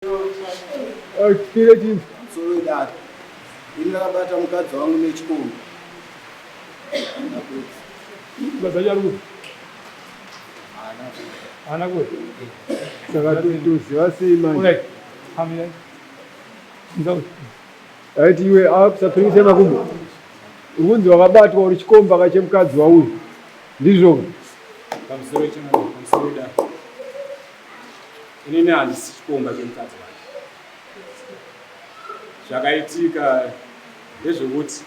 Kire chinzi. Musoro wedare. Ini ndakabata mukadzi wangu nechikomba. Mukadzi wacho ari kupi? Haana kuuya. Saka toziva sei manje? Alright. Hamirai. Nzau. Aiti iwe asapiringise makumbo. Uri kunzi wakabatwa uri chikomba ka chemukadzi wauyu. Ndizvo ka? Pamusoro pamusoro wedare. Inini handisi chikomba chemukadzi wake. Zvakaitika ndezvekuti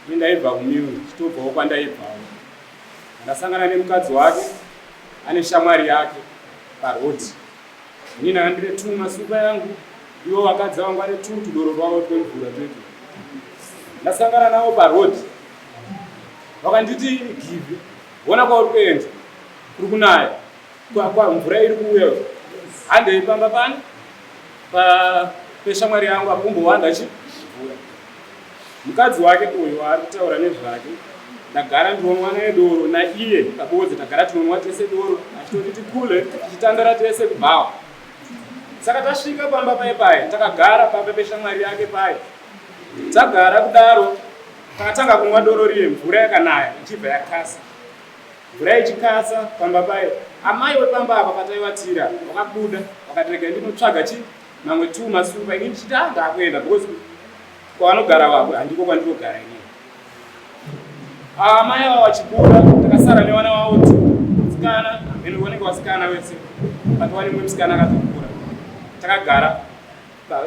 ini ndaibva kumiu ndichitobvawo kwandaibvawo. Ndasangana nemukadzi wake ane shamwari yake paroad. Ini ndanga ndine tu masupa yangu ivo vakadzi vangu vane tu tudoro twavo twemvura twetu. Ndasangana navo paroad vakanditi give hona kwauri kuenda kuri kunaya kwa mvura iri kuuya handei pamba pani peshamwari yangu apo kumbowanda chi mvura mukadzi wake uyu waari kutaura nezvake ndagara ndinonwa naye doro naiye kabodzi tagara tinonwa tese doro achitoti tikule tichitandara tese kubhawa saka tasvika pamba paye paye takagara pamba peshamwari yake paye tagara kudaro takatanga kunwa doro riye mvura yakanaya ichibva yakasa Mvura ichikasa pamba paye, amai wepamba apa pataivatira wakabuda wakati regai ndinotsvaga chi mamwe tu masupa ini ndichiti ah ndakuenda because kwavanogara vako handiko kwandinogara inini. Amai ava vachibuda takasara nevana vavo tu musikana hameno vanenge vasikana vese but wane mumwe musikana akatokura takagara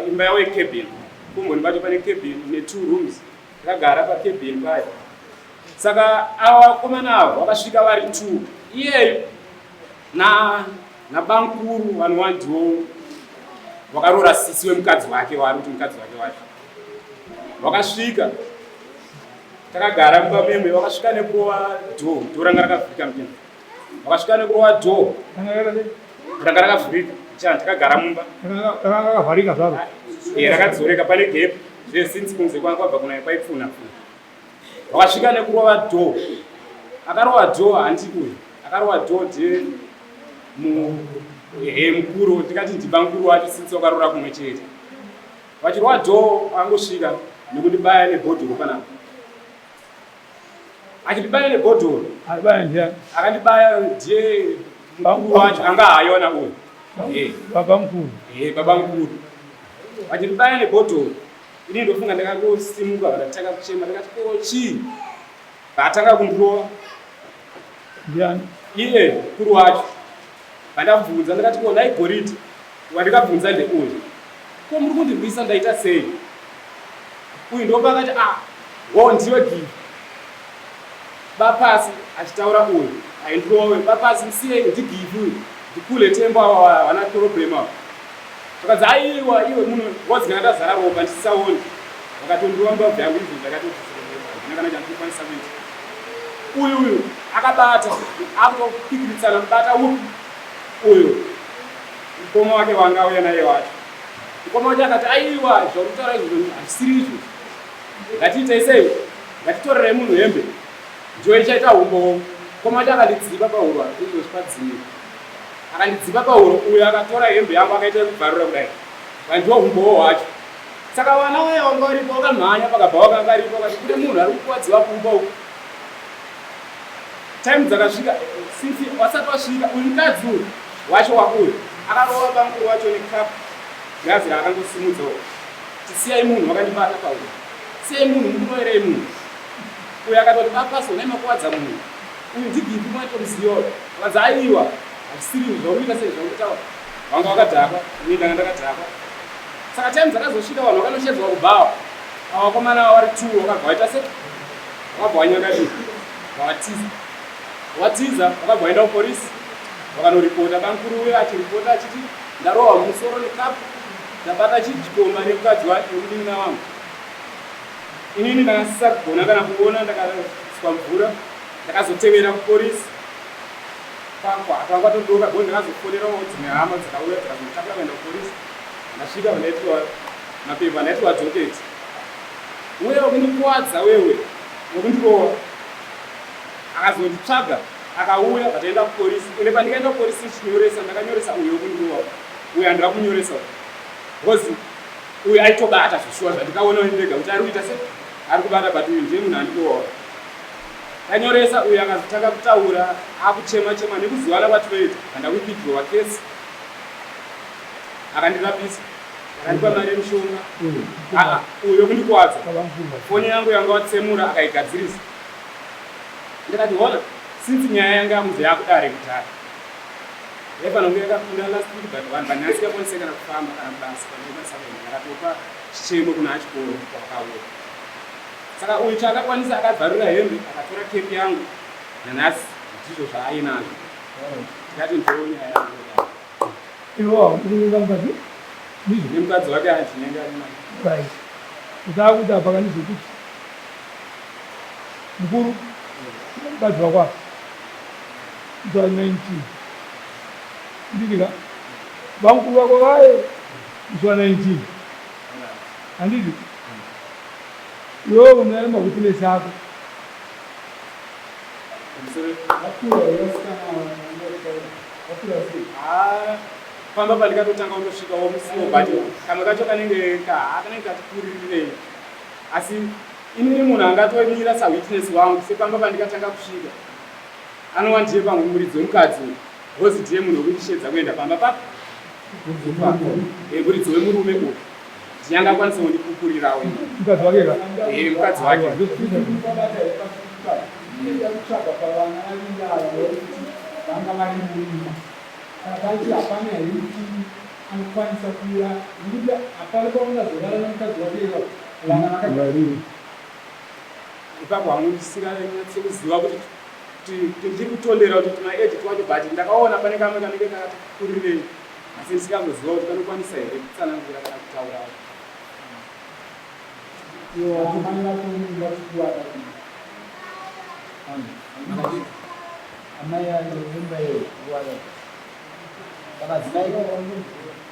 imba yavo yecabin kumboni pacho pane cabin ne two rooms takagara pacabin payo Saka ava vakomana ava vakasvika vari two iyeyu na nabankuru vanhu wandiwo vakaroora sisi wemukadzi wake waari kuti mukadzi wake wacho vakasvika takagara mumba memwe vakasvika nekurova dhoo dhoo ranga rakavhurika mukina vakasvika nekurova dhoo ranga rakavhurika chana takagara mumba ranga rakavharika zvaro eh, rakadzoreka pane gap zvesince kunze kwanga kwabva kunaya kwaipfuna pfuna Wakasvika nekurova door. Akarova door hanti uyu. Akarova door de mu ehe mukuru tikati ndibamukuru wacho since wakarora kumwe chete. Vachirova door angosvika nekundibaya nebhodhoro panapa. Achindibaya nebhodhoro. Akabaya ndiani? Akandibaya ndiye mukuru wacho anga hayona uyu. Eh. Baba mukuru. Eh baba mukuru. Vachindibaya nebhodhoro. Ini ndofunga ndakangosimuka ndatanga kuchema ndakati ko chii vaatanga kundirova ndiani iye mukuru wacho vandabvunza ndakati ko nhai goridhe wandikabvunza ndeuyu ko muri kundirwisa ndaita sei uyu ndopakati ah wo ndiwe givi bapasi achitaura uyu aindirove bapasi musiyei ndigivi uyu ndikule tembo ava havana problem ava Zvakanzi aiwa iwe munhu ngozi ndanga ndazara ropa ndisisaoni vakatondirova mbabvu yangu izvo zvakatothandina kana chandinokwanisa kuita uyu uyu akabata akutopikiritsana kubata upi uyu mukoma wake wanga auya naye wacho mukoma wacho akati aiwa zvauri kutaura izvozvo hazvisiri izvo ngatiitei sei ngatitorerei munhu hembe ndiyo ichaita umbowo mukoma wacho akandidzipa pahuro izvozvi padzimira Akandidzipa pahuro uyo akatora hembe yangu akaita yekubvarura kudai. Kandiwa humbowo hwacho. Saka vana vaya vanga varipo vakamhanya pakabva vakanga varipo vakati kune munhu ari kukuwadziwa kumba uku. Time dzakasvika since wasati wasvika uyu mukadzi uyu wacho wakuyu akarova bamukuru wacho necup girazi raakangosimudza uku. Tisiyai munhu vakandibata pahuro. Siyai munhu mukuroverei munhu. Uyu akatoti bapasi unai makuwadza munhu. Uyu ndigipi mwaitomuziva uyu. Vakanzi aiwa hazvisiri izvo zvauri kuita sei zvauri kutaura. Vanga vakadhakwa ini ndanga ndakadhakwa. Saka time dzakazosvika vanhu vakanoshedzwa kubhawa. Ava vakomana ava vari two vakabva vaita sei? Vakabva vanyangadika. Vavatiza. Vatiza vakabva vaenda kupolisi vakanoripota bamukuru uya achiripota achiti ndarohwa musoro nekapu ndabata chichikomba nemukadzi wake nemunin'ina wangu. Inini ndakasisa kugona kana kuona ndakaiswa mvura ndakazotevera kupolisi kwakwa kwatodoka bo ndakazofonerawo dzimwe hama dzakauya dzikazotakura kuenda kupolisi ndasvika vandaitwa mapepa ndaitwa docket uye wekundikuwadza wewe wekundirova akazonditsvaga akauya vataenda kupolisi ende pandikaenda kupolisi chinyoresa ndakanyoresa uyo wekundirova uyo handira kunyoresa. Because uyu aitobata zveshuwa zvandikaona ndega kuti ari kuita se ari kubata, but uyu ndiye munhu andikuona. Tanyoresa, uyu akazotanga kutaura akuchema chema nekuzivana kwatinoita. Kanda withdrawa case, akandirapisa, akandipa mari yemushonga. Ah, uyo kundikwadza foni yangu yanga watsemura akaigadzirisa. Ndikati hona, since nyaya yanga yamuzi yakudare kudhara, yaifanira kunge yakapinda last week, but vanhu vanhasingakwanise kana kufamba kana kubasa panebasa kuenda. Ndakatopa chichemo kuna achikoro kwakauya. Saka uyu chaakakwanisa, akabvarura hembe, akatora kepi yangu. Nanhasi ndizvo zvaainazvo. Tikati ndo nyaya yangu. Iwo ukunyenga mukadzi, ndizvo? Nemukadzi wake achinyenga naye. Right, utakuti apa kanizvekuti mukuru, mukadzi wako apa musi wa 19, ndidika vamukuru vako vaye musi wa 19, handiti? Iwewe unaye mawitness ako. Vakura here vasikana ava? Vakura sei? Ah, pamba pandikatotanga kutosvikawo musiwo, but kamwe kacho kanenge kanenge katikurirei, asi inini munhu angatomira sawitness wangu sepamba pandikatanga kusvika anova ndiye pamwe muridzi wemukadzi uyu, because ndiye munhu wekundishedza kuenda pamba pa muridzi wemurume uyu, ndiye angakwanisa kundipupurirawo. Mukadzi wake ka? Eh, mukadzi wake. Kutsvaga pavana vaviri ava kuti vanga vari murima, saka paiti hapana here kuti anokwanisa kuuya, nekuti hapana paungazorara nemukadzi wake iva vana vakagara? Ipapo hamusikanyatsokuziva kuti ndiri kutondera kuti timaage twacho, but ndakaona pane kamwe kanenge kakati kurirei, asi ndisingazoziva kuti kanokwanisa here kutsanangura kana kutaurawo. Iwo amai vako vachikuwada, amai vemba iyo kuwada pamadzimai,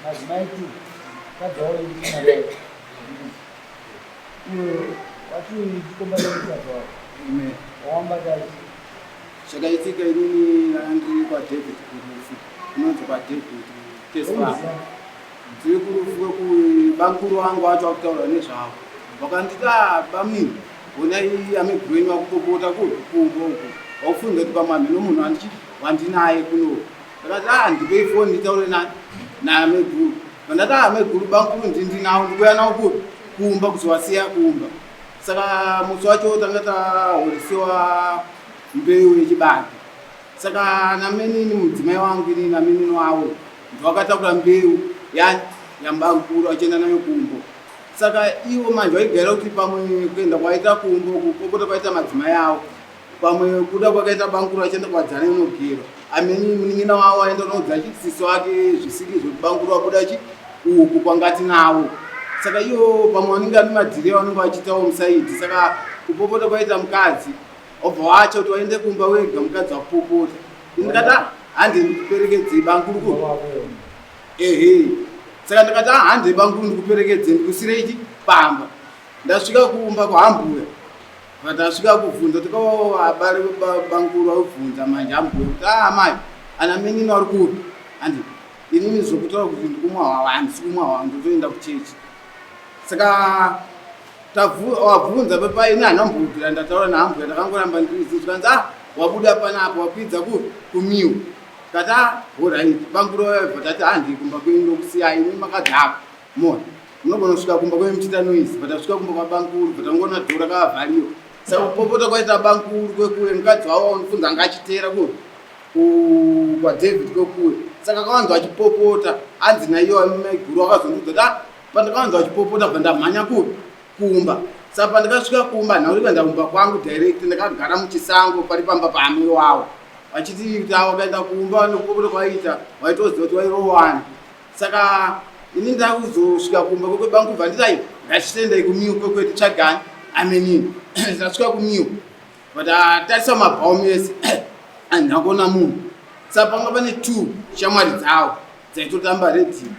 madzimai tu mukadzi wavo mari uyo wachi chikomba chemukadzi wavo wawambata. Chakaitika, inini ndiri kwaDavid kurufu, kunonzi kwaDavid Tesla. Ndiri kurufu kwekubankuru wangu wacho akutaura nezvavo, vakanditi, "Ah, bamini, honai ameguru enyu akupopota kumba uku, waufunga kuti pamwe hameno munhu andichi wandinaye kuno." Ndakati, "A, ndipei foni nditaure naameguru." Vandati, "A, ameguru, bankuru ndindinawo, ndikuuya nawo kupi kumba kuzovasiya kumba." Saka musi wacho tanga tahorisiwa mbeu yechibage. Saka namenini mudzimai wangu, inini namenini wavo ndovakatakura mbeu yambankuru achienda nayo kumbo. Saka ivo manje vaigara kuti pamwe kuenda kwaita kumbo, kupopota kwaita madzimai avo, pamwe kuda kwakaita bankuru achienda kwadzana inogero, ameni munin'ina wavo aenda kunoudza sisi wake zvisiri zvekuti bankuru wabuda chi uku kwangati navo. Saka ivo pamwe vanenge ane madhiri avanenge vachiitawo musaidi. Saka kupopota kwaita mukadzi, obva wacha kuti waende kumba wega, mukadzi wakupopota. Ndikati, "Ah, hande ndikuperekedze bankuru ku." Ehe, saka ndikati, "Ah, hande bankuru ndikuperekedze, ndikusirei pamba." Ndasvika kumba kwahambuya, vatasvika kubvunza tikaabari bankuru vaibvunza manje hambuya kuti, "A, amai, ana menini vari kupi?" Handi inini zvokutaura kuti ndikumwa hwawa, handisi kumwa hwawa, ndotoenda kuchechi. Saka wabvunza pepa, ini handina kumbobvira ndataura nahambuya, ndakangoramba ndirizi. Zvikanzi, "A, wabuda panapa wakwidza kumiwa." Kati, "A, alright." Bankuru vaibva tati, "Handi kumba kwenyu, ndokusiyai imi makadhakwa, mona munogona kusvika kumba kwenyu muchiita noise." But tasvika kumba kwabankuru, but tangoona dhoo rakavhariwa. Saka kupopota kwaita bankuru kwekuye, mukadzi wavo unofunza anga achiteera kwaDavid kwekuye. Saka kawanzwa achipopota, hanzi naiyo maiguru akazondiudza kuti, "Ah, pandakawanzwa achipopota, bva ndamhanya kumba." Saka pandakasvika kumba, nhauri kuenda kumba kwangu direct, ndakagara muchisango pari pamba paamai wavo, vachiti kuti avo vakaenda kumba nekupopota kwaiita, vaitoziva kuti wairowana. Saka ini ndakuzosvika kumba kwekwebangu, bva nditi, "Ngachitendai kumiu kwekweti tsvagani amenini." Ndasvika kumiu, but atarisa mabhawu mese, handina kuona munhu. Saka panga pane two shamwari dzavo dzaitotamba redhiyo,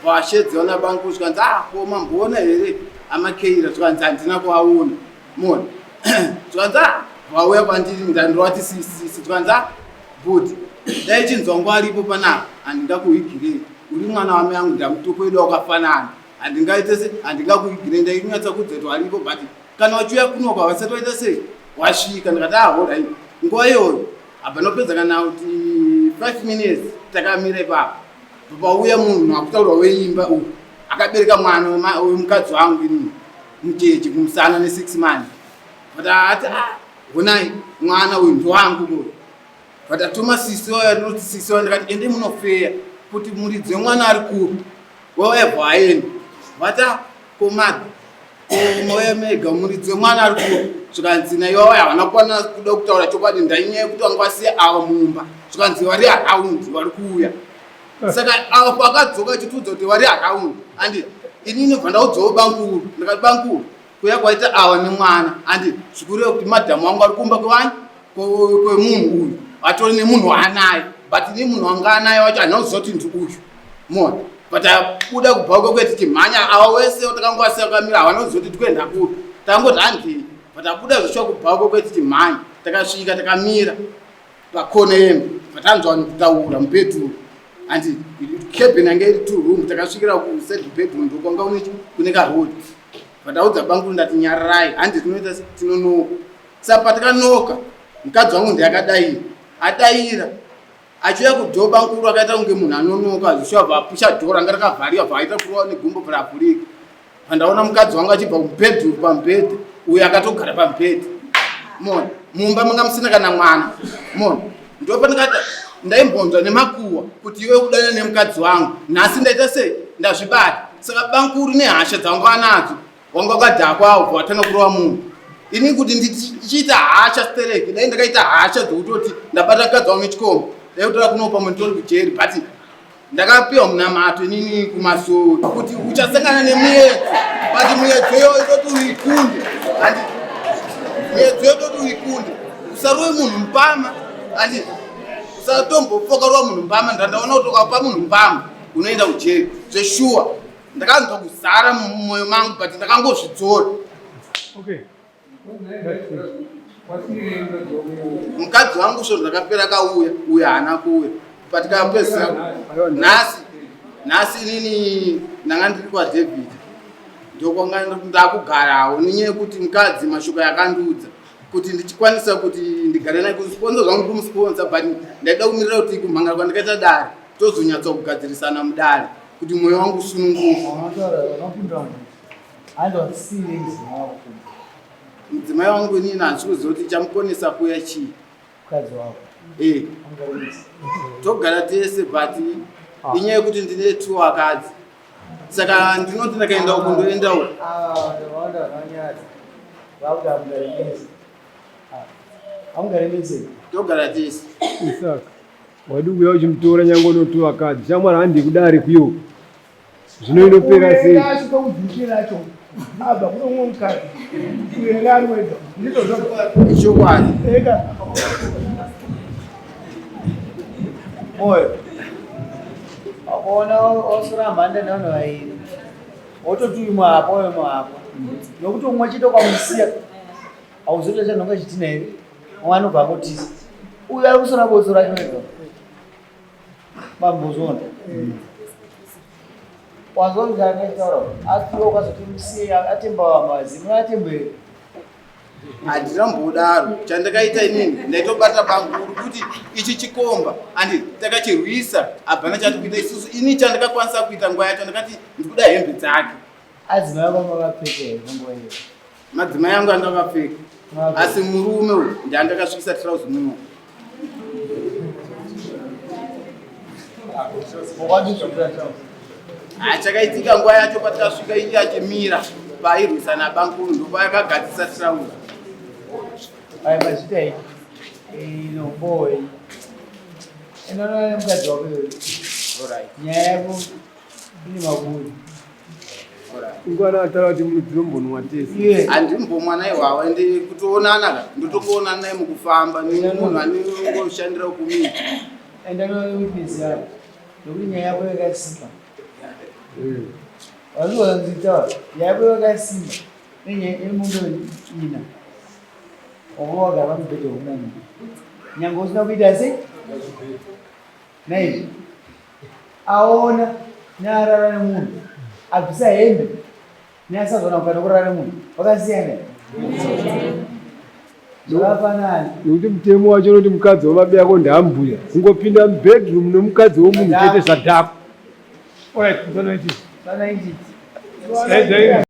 vashedziwa nabangu, zvikanzi, "Ah, ko mamboona here amakeira?" Zvikanzi, "Handina kuvaona." Mona, zvikanzi, "Ah." Vauya kwandiri, ndandovati sisisi. Zvikanzi, "Ah, but dai chinzwa wangu aripo panapa, handingakuhigirei, uri mwana wamai angu, ndamutuko wedu wakafanana." Handingaite se handingakuigire ndainyatsa kudza kuti varipo but kana vachiuya kunoka vasati vaita sei wasvika ndikati ahorai ah, nguva iyoyo abva nopedza kana kuti 5 minutes takamira ipapo pauya munhu akutaurwa weimba uyu akabereka mwana wemukadzi wangu inini mucheche kumusana ne6 months but ati ah, honai mwana uyu ndowangu uyu but atuma sisi wayo ndinoti sisi wayo ndikati ende munofeya kuti muridzi wemwana ari kupi wawebva aenda vati ah, komad komauya mega muridzi wemwana ari kupi zvikanzi naiwa waya havana kukwana kuda kutaura chokwadi ndainyaya yekuti vanga vasiya ava mumba zvikanzi vari around vari kuuya saka ava pakadzoka achitiudza kuti vari around andi inini bva ndaudzawo banguru ndikati banguru kuya kwaita awa nemwana andi zvikureva kuti madhamu wangu ari kumba kwevani kwemunhu uyu atori nemunhu waanaye but ini munhu wanga anaye wacho handina kuziva kuti ndi uyu mona but abuda kubva uko kweti chimhanya awa wese takangowasiya kamira hawana kuziva kuti tikuenda kupi tangoti handii but abuda zvishuwa kubva uko kweti chimhanya takasvika takamira pakona yemba patanzwa vanhu kutaura mubedroom and cabin yange iri two room takasvikira kuside bedroom ndokwanga kune karoad pataudza bangu ndati nyararai hanzi tinoita tinonoka sa patakanoka mukadzi wangu ndiyakadaira adaira achiuya kudhoo bankuru akaita kunge munhu anonoka zvishuwa bva apusha dhoo ranga rakavhariwa bva aita kurova negumbo bvaravhurika Pandaona mukadzi wangu achibva kubedroom pamubhedha uyo akatogara pamubhedha mona mumba manga musina kana mwana mona ndopandikati ndaimbonzwa nemakuwa kuti iwe kudana nemukadzi wangu nhasi ndaita sei ndazvibata saka bankuru nehasha dzangu anadzo wanga wakadhakwa awo watanga kurova munhu ini kuti ndichiita hasha stereki dai ndakaita hasha dzekutoti ndabata mukadzi wangu nechikomba dai kutora kunopa munhu tori kujeri but Ndakapiwa munamato inini kumasowe kuti uchasangana nemuyedzo but muyedzo iyoyo itoti uikunde andi muyedzo iyo toti uikunde usarove munhu mbama andi usatombofokarova munhu mbama ndandaona kuti ukapa munhu mbama unoenda kujeri zveshuwa ndakanzwa kuzara mumwoyo mangu but ndakangozvidzora okay. Mukadzi wangu svondo rakapera akauya uya haana kuuya but kapedzisira nhasi nhasi inini ndanga ndiri kwaDavid ndokwanga ndakugarawo nenyaya yekuti mukadzi mashoko yakandiudza kuti ndichikwanisa kuti ndigare naye kusponza zvangu kumusponza but ndaida kumirira kuti kumhangara kwandikaita dare tozonyatsa kugadzirisana mudare kuti mwoyo wangu usununguke. Mudzimai wangu inini handisi kuziva kuti chamukonesa kuya chii. Mukadzi wako. Eh. Togara tese but ah. inyaya yekuti ndine two akadzi. Saka ndinoti ndakaenda uku ndoenda uku. Ah, Togara tese. Isaka. Wadi kuya uchimutora nyange unotuwa akadzi. Shamwari handi kudare kuyo. Zvino inopera sei? Asvika kudiki racho abva kune umwe mukadzi uyo ari wega ndizvozvo Ichokwadi. ega Moyo. Wakaona osura mhande nevanhu vairi. Wototi umwe apo umwe apo. Nokuti umwe chete ukamusiya hauzoita chanhonga chitina here? Umwe anobva angotiza. Uyu ari kusura botso racho wega. Bambo zona. Wazwa kuti ndakataura asi iwe ukazoti musiye atemba mazino atembe here? Handina mbodaro chandakaita inini ndaitobata banguru kuti ichi chikomba andi takachirwisa hapana chati kuita isusu ini chandakakwanisa kuita nguva yacho ndakati ndikuda hembe dzake. Adzimai ako makapfeka here panguva iyo? Madzimai angu anga akapfeka asi murume uyu ndiandakasvikisa trouse muno. Chakaitika nguva yacho patikasvika iye achimira pairwisana bankuru ndopayakagadzisa trouse. Aya mazvita iyi inoboy inoona nemukadzi wako iyoyo nyaya yako ine maburi. Ungwana ataura kuti munhu tinombonwa tese. Handimbomwa naye wawa ende kutoonana ka ndotokuonana naye mukufamba ni munhu anongoshandira kumiti. Enda nowitness yako nokuti nyaya yako yakasimba. Wazviona nditaura nyaya yako yakasimba nenyaya yemundo ina wanga wagara pamubhedha wemunhu nyange usina kuita sei naizvi aona nearara nemunhu Abvisa hembe neasazona kuenda kurara nemunhu vakasiyana zvakafanana. Nekuti mutemo wacho unoti mukadzi wamabi ako ndaambuya kungopinda mubedroom nomukadzi womunhu chete zvadhakwa. Alright, 90. 90.